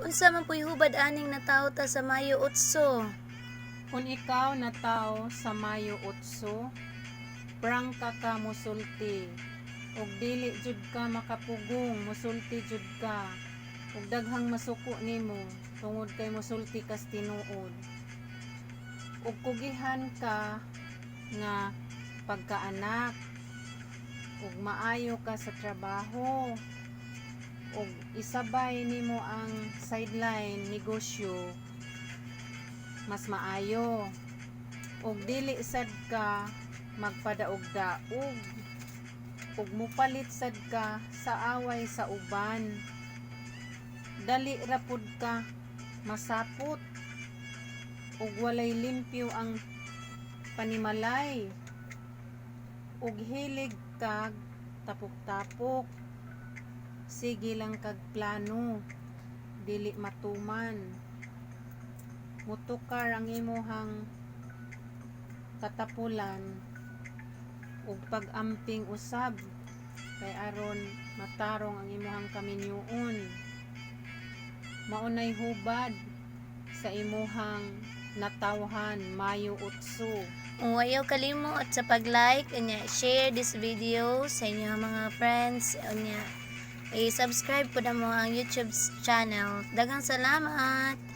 Unsa man po'y hubad aning natawo ta sa Mayo 8? Kung ikaw natawo sa Mayo 8, prangka ka mosulti ug dili jud ka makapugong, mosulti jud ka ug daghang masuko nimo tungod kay mosulti kas tinuod. Ug kugihan ka nga pagkaanak ug maayo ka sa trabaho ug isabay nimo ang sideline negosyo, mas maayo. Ug dili sad ka magpadaog-daog ug mopalit sad ka sa away sa uban. Dali ra pud ka masapot ug walay limpyo ang panimalay ug hilig kag tapok-tapok, sige lang kag plano dili matuman. Motukar ang imong katapulan ug pag-amping usab kay aron matarong ang imong kaminyoon. Mao nay hubad sa imuhang natawhan Mayo 8. O ayaw kalimot sa pag-like unya share this video sa inyong mga friends, unya i-subscribe pud mo ang YouTube channel. Daghang salamat.